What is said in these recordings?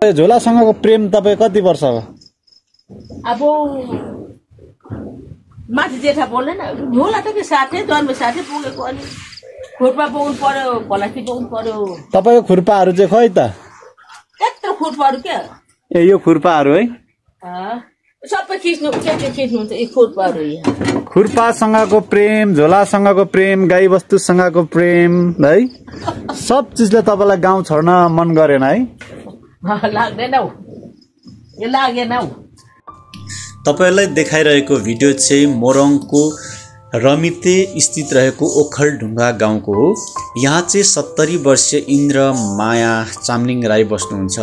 झोलासँगको प्रेम तपाईँ कति वर्ष हो? अब माथि जेठा बोल्दैन झोला त के साथै जन्म साथै पुगेको अनि खुर्पा पुग्नु पर्यो भलाकी पुग्नु पर्यो। तपाईँको खुर्पाहरू चाहिँ खै त? त्यत्रो खुर्पाहरू क्या? ए यो खुर्पाहरू है सबै खिच्नु के खिच्नुहुन्छ यी खुर्पाहरू? खुर्पासँगको प्रेम, झोलासँगको प्रेम, गाईबस्तुसँगको प्रेम है सब चिजले तपाईँलाई गाउँ छोड्न मन गरेन है? लाग्दैन हौ, यो लागेन हौ। तपाईलाई देखाइरहेको भिडियो चाहिँ मोरङको रमिते स्थित रहेको ओखलढुङ्गा गाउँको हो। यहाँ चाहिँ 70 वर्षीय इन्द्र माया चामलिङ राई बस्नुहुन्छ।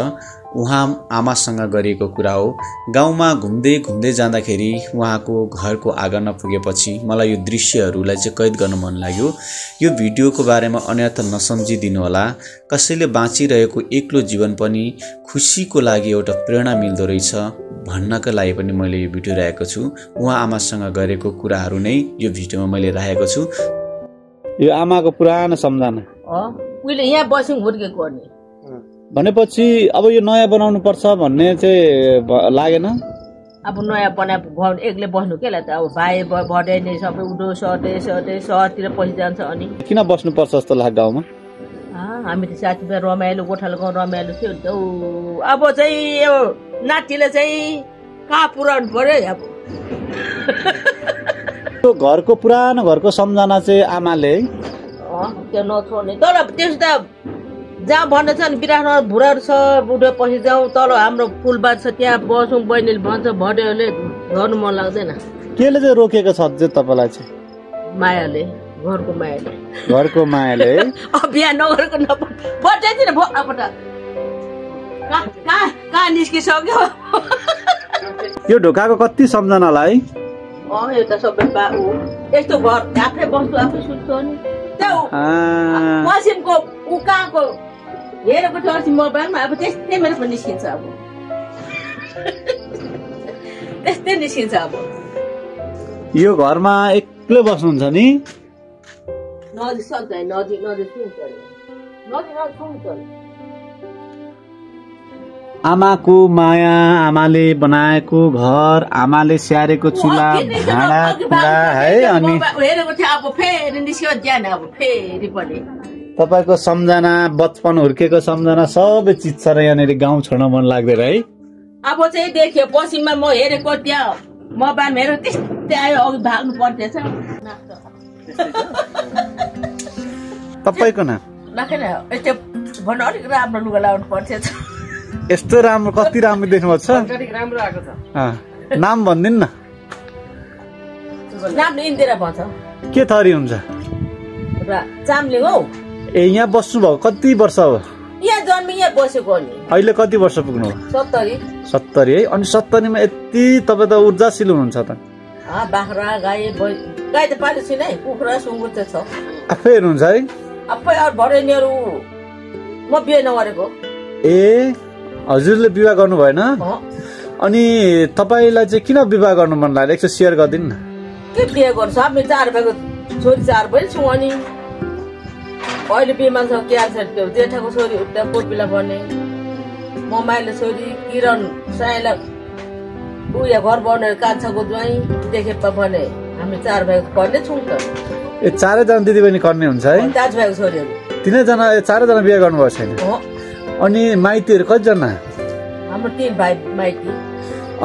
उहाँ आमासँग गरिएको कुरा हो। गाउँमा घुम्दै घुम्दै जाँदाखेरि उहाँको घरको आँगन पुगेपछि मलाई यो दृश्यहरूलाई चाहिँ कैद गर्न मन लाग्यो। यो भिडियोको बारेमा अन्यथा नसम्झिदिनु होला। कसैले बाँचिरहेको एक्लो जीवन पनि खुसीको लागि एउटा प्रेरणा मिल्दो रहेछ भन्नका लागि पनि मैले यो भिडियो राखेको छु। उहाँ आमासँग गरेको कुराहरू नै यो भिडियोमा मैले राखेको छु। यो आमाको पुरानो सम्झना उहिले यहाँ बस्यौं हुर्केको नि भनेपछि अब यो नयाँ बनाउनु पर्छ भन्ने चाहिँ लागेन? अब नयाँ बनाए एक्लै बस्नु के त अब भाइ भटे नै सबै उडो सटे सहरतिर पैसा जान्छ अनि किन बस्नु पर्छ जस्तो लाग्छ गाउँमा? हामी त साथीभाइ रमाइलो गोठालो गाउँ रमाइलो थियो नि त। अब चाहिँ यो नातिले चाहिँ कहाँ पुऱ्याउनु पर्यो अब घरको पुरानो घरको सम्झना चाहिँ आमाले त्यो नछोड्ने। तर त्यस त जहाँ भन्न छ नि बिरानो भुराहरू छ उठे पछि जाउँ तल हाम्रो फुलबार छ त्यहाँ बसौँ बहिनीले भन्छ भटेहरूले गर्नु मन लाग्दैन। केले चाहिँ रोकेको छ चाहिँ तपाईँलाई चाहिँ? मायाले, घरको मायाले। घरको मायाले बिहा नगरेको नपठाइदिन अब त कहाँ निस्किसक्यो। यो ढोकाको कति सम्झनालाई? यो त सबै यस्तो घर आफै बस्छु आफै सुत्छु नि पश्चिमको ऊ कहाँको हेरेको थियो अस्ति मोबाइलमा। अब त्यस्तै मेरो पनि निस्किन्छ अब त्यस्तै निस्किन्छ अब। यो घरमा एक्लै बस्नुहुन्छ नि? नजिक सक्छ नजिक सुन्छ नजिक आमाको माया, आमाले बनाएको घर, आमाले स्याहारेको चुला भाँडा कुडा है अनि हेरेको थियो अब फेरि निस्क्यो ज्यान अब फेरि पनि तपाईको सम्झना बचपन हुर्केको सम्झना सबै चिज छ र यहाँनिर गाउँ छोड्न मन लाग्दैन है? अब चाहिँ देखियो पश्चिममा म हेरेको त्यहाँ मोबाइल हेरेको त्यस्तै आयो अघि भाग्नु पर्दैछ। तपाईँको नाम? राखेन यस्तो भन्नु अलिक राम्रो लुगा लाउनु पर्थेछ। यस्तो राम्रो कति राम्रो देख्नुभएको छ? राम्रो आएको छ। नाम भनिदिनु न। नाम इन्दिरा भन्छ। के थरी हुन्छ? चामलिङ हौ। ए यहाँ बस्नु भएको कति वर्ष हो? यहाँ जन्मी यहाँ बसेको नि। अहिले कति वर्ष पुग्नु हो? 70 है। अनि 70 मा यति तपाईँ त ऊर्जाशील हुनुहुन्छ त? बाख्रा गाई गाई त पालेको छैन है, कुखुरा सुँगुर चाहिँ छ। आफै हेर्नुहुन्छ है? आफै अरू भरेनीहरू म बिहे नगरेको। ए हजुरले विवाह गर्नु भएन? अनि तपाईलाई चाहिँ किन विवाह गर्नु मन लाग्यो एकछिन सेयर गरिदिनु न। के बिहे गर्छ हामी 4 भाइको छोरी 4 भाइ छौँ अनि अहिले बिमार छ क्यान्सर थियो जेठाको छोरी उता कोपिला भन्ने ममाइले छोरी किरण साइला उया घर बनाएर कान्छाको ज्वाइँ देखे भने हामी 4 भाइ पर्ने छौँ त। ए 4 जना दिदीबहिनी कर्ने हुन्छ है? दाजु भाइको छोरीहरू 3 जना 4 जना बिहे गर्नु भएको छैन? अनि माइतीहरू कति जना? हाम्रो 3 भाइ माइती।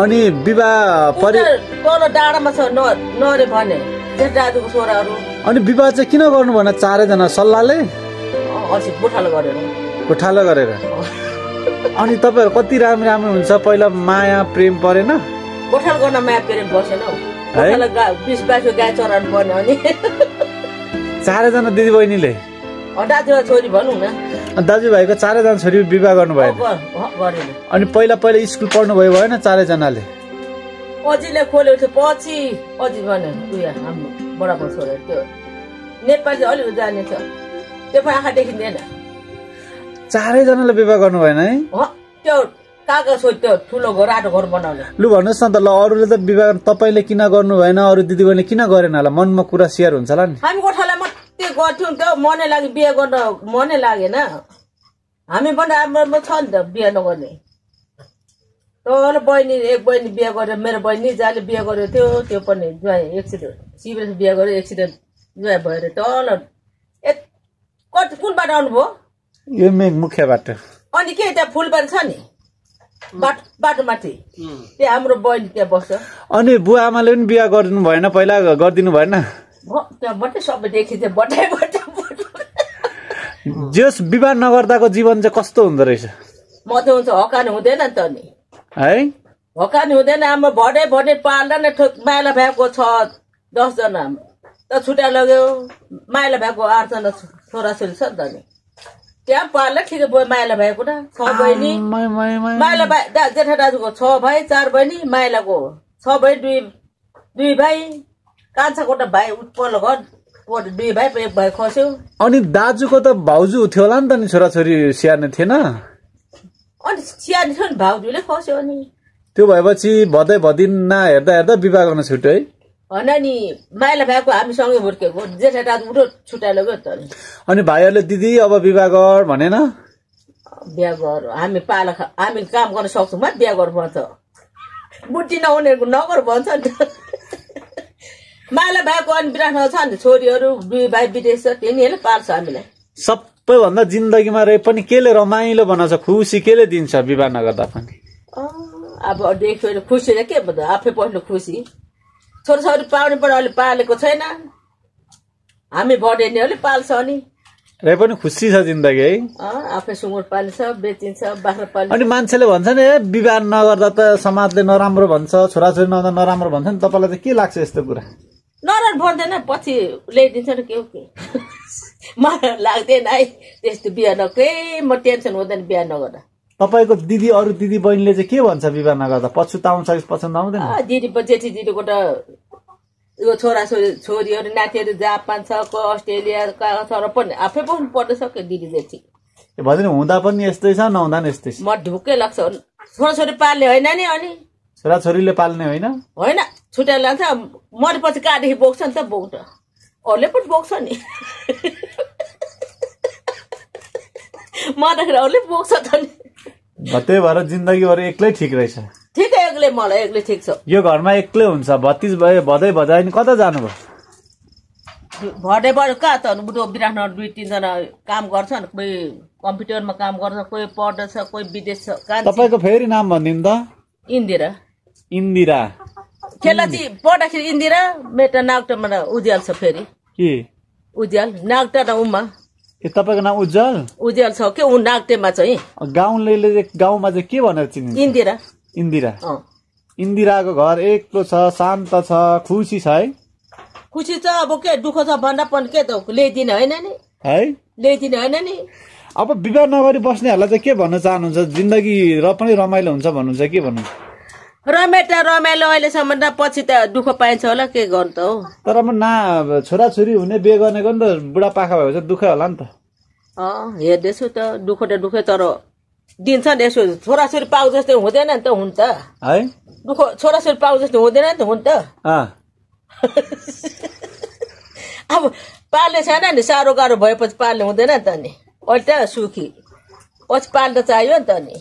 अनि विवाह परि तल डाँडामा छ नरे भने जेठ दाजुको छोराहरू। अनि विवाह चाहिँ किन गर्नु भएन 4 जना सल्लाहले? अस्ति गोठालो गरेर। गोठालो गरेर। अनि तपाईहरु कति राम्रो हुन्छ पहिला माया प्रेम परेन? गोठालो गर्न माया प्रेम बसेन हौ। गोठालो 20-22 गाई चराउनु पर्ने अनि 4 जना दिदीबहिनीले दाजुभाइ छोरी भनौँ न। दाजुभाइको 4 जना छोरी विवाह गर्नु भएन? गरेन। अनि पहिला स्कुल पढ्नु भयो भएन 4 जनाले? अझैले खोल्यो थियो पछि अझै भने उयो हाम्रो बडाको छोरा त्यो नेपाली अलि जाने छ त्यो पनि आँखा देखिँदैन। 4 जनाले विवाह गर्नु भएन है? त्यो काका छोरी त्यो ठुलो घर रातो घर बनाउने। लु भन्नुहोस् न त ल अरूले त विवाह तपाईले किन गर्नु भएन अरू दिदीबहिनीले किन गरेन होला मनमा कुरा शेयर हुन्छ होला नि। हामी गोठालाई मात्रै गर्थ्यौँ त्यो मनै लागि बिहे गर्न मनै लागेन। हामी पनि राम्रो छ नि त बिहे नगर्ने। तल बहिनी एक बहिनी बिहा गरेर मेरो बहिनी जाले बिहा गरेको थियो त्यो पनि ज्वाइँ एक्सिडेन्ट शिविर बिहा गरेर एक्सिडेन्ट ज्वाइँ भएर तल कति कुन बाटो आउनुभयो यो मुख्य बाटो अनि के त्यहाँ फुलबारी छ नि बाटो माथि त्यहाँ हाम्रो बहिनी त्यहाँ बस्छ अनि बुवा आमाले पनि बिहा गर्नु भएन पहिला गरिदिनु भएन त्यहाँ बट्टै सबै देखिन्छ बट्टै जस विवाह नगर्दाको जीवन चाहिँ कस्तो हुँदो रहेछ म त हुन्छ हकानी हुँदैन नि त नि है हकानी हुँदैन हाम्रो भडे पाल्दा नै माइला भ्याएको 10 जना त छुट्या लग्यो माइला भ्याएको 8 जना छोराछोरी छ नि त नि त्यहाँ पाल्दा ठिकै भयो माइला भ्याएको न 6 बहिनी माइला भाइ जेठा दाजुको 6 भाइ 4 बहिनी माइलाको 6 भाइ 2 भाइ कान्छाको त भाइ उत्पल घर 2 भाइ 1 भाइ खस्यो अनि दाजुको त भाउजू थियो होला नि त नि छोराछोरी स्याहार्ने थिएन अनि स्याहार्ने थियो नि भाउजूले खस्यो अनि त्यो भएपछि भदिन हेर्दा विवाह गर्न छुट्यो है होइन नि माइला भ्याएको हामीसँगै हुर्केको जेठा दाजु उठो छुट्याइ लग्यो त अनि भाइहरूले दिदी अब विवाह गर भनेन बिहा गर हामी हामी काम गर्न सक्छौँ बिहा गर भन्छ बुद्धि नहुनेको नगर भन्छ नि माइला भ्याएको अनि विराटमा छ नि छोरीहरू 2 भाइ विदेश छ तिनीहरूले पाल्छ हामीलाई सबैभन्दा जिन्दगीमा रहे पनि केले रमाइलो बनाउँछ खुसी केले दिन्छ विवाह नगर्दा पनि अब देख्यो खुसी र के भन्दा आफै पढ्नु खुसी छोराछोरी पाउने पनि अहिले पालेको छैन हामी भडेनीहरूले पाल्छ अनि रे पनि खुसी छ जिन्दगी है आफै सुँगुर पालिन्छ बेचिन्छ बाख्रा पालिन्छ अनि मान्छेले भन्छ नि विवाह नगर्दा त समाजले नराम्रो भन्छ छोराछोरी नगर्दा नराम्रो भन्छ नि तपाईँलाई चाहिँ के लाग्छ यस्तो कुरा नराम्रो भन्दैन पछि ल्याइदिन्छ नि के मलाई लाग्दैन है त्यस्तो बिहा नके म टेन्सन हुँदैन बिहा नगर्दा तपाईँको दिदी अरू दिदी बहिनीले चाहिँ के भन्छ विवाह नगर्दा पछुताउँछ पछुताउँदैन दिदी जेठी दिदीको त यो छोरीहरू नातिहरू जापान छ को अस्ट्रेलिया तर पनि आफै बस्नु पर्दै सक्यो दिदी जेठी भन्दैन हुँदा पनि यस्तै छ नहुँदा पनि यस्तै छ म ढुक्कै लाग्छ छोराछोरी पाल्ने होइन नि अनि छोराछोरीले पाल्ने होइन होइन छुट्याएर लान्छ मरेपछि कहाँदेखि बोक्छ नि त बोक्छ अरूले पनि बोक्छ नि मर्दाखेरि अरूले बोक्छ त नि त्यही भएर जिन्दगीभर एक्लै ठिक रहेछ ठिकै एक्लै मलाई एक्लै ठिक छ यो घरमा एक्लै हुन्छ भतिज भयो भदै नि कता जानुभयो भडेबाट कहाँ त बुढो विराटनगर 2-3 जना काम गर्छन् कोही कम्प्युटरमा काम गर्छ कोही पढ्दछ कोही विदेश छ तपाईँको फेरि नाम भनिदिनु त इन्दिरा खेलाची पढ्दाखेरि इन्दिरा मेटा नागटामा उज्याल छ फेरि के उज्याल नागटा र उमा तपाईँको नाम उज्याल छ के ऊ नागटेमा चाहिँ गाउँमा चाहिँ के भनेर चिनिन्छ इन्दिरा इन्दिराको घर एक्लो छ शान्त छ खुसी छ है खुसी छ अब के दुःख छ भन्दा पनि के त ल्याइदिने होइन नि है ल्याइदिने होइन नि अब विवाह नगरी बस्नेहरूलाई चाहिँ के भन्न चाहनुहुन्छ जिन्दगी र पनि रमाइलो हुन्छ भन्नुहुन्छ के भन्नुहुन्छ रमाइलो अहिलेसम्म त पछि त दुःख पाइन्छ होला के गर्नु त हो तर अब छोराछोरी हुने बिहे गर्नेको नि त बुढापाका भएपछि दुःखै होला नि त हेर्दैछु त दुःखै तर दिन्छ नि यसो छोराछोरी पाउ जस्तै हुँदैन नि त हुन त है दुःख छोराछोरी पाउ जस्तो हुँदैन नि त हुन त अब पाल्ने छैन नि साह्रो गाह्रो भएपछि पाल्ने हुँदैन नि त नि अहिले त सुखी पछि पाल्न चाहियो नि त नि